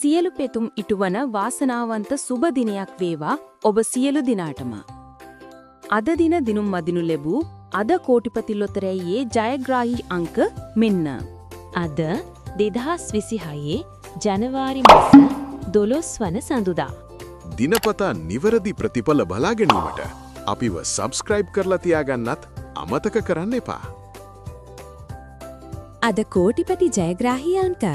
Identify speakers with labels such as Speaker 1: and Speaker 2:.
Speaker 1: සියලු පෙතුම් ඉටුවන වාසනාවන්ත සුබ දිනයක් වේවා ඔබ සියලු දිනාටම. අද දින දිනුම් මදිනු ලැබූ අද කෝටිපති ලොතරැයියේ ජයග්‍රාහී අංක මෙන්න.
Speaker 2: අද 2026 ජනවාරි මාස 12 වන සඳුදා.
Speaker 3: දිනපතා නිවැරදි ප්‍රතිඵල බලා ගැනීමට අපිව සබ්ස්ක්‍රයිබ් කරලා තියාගන්නත් අමතක කරන්න එපා.
Speaker 4: අද කෝටිපති ජයග්‍රාහී අංක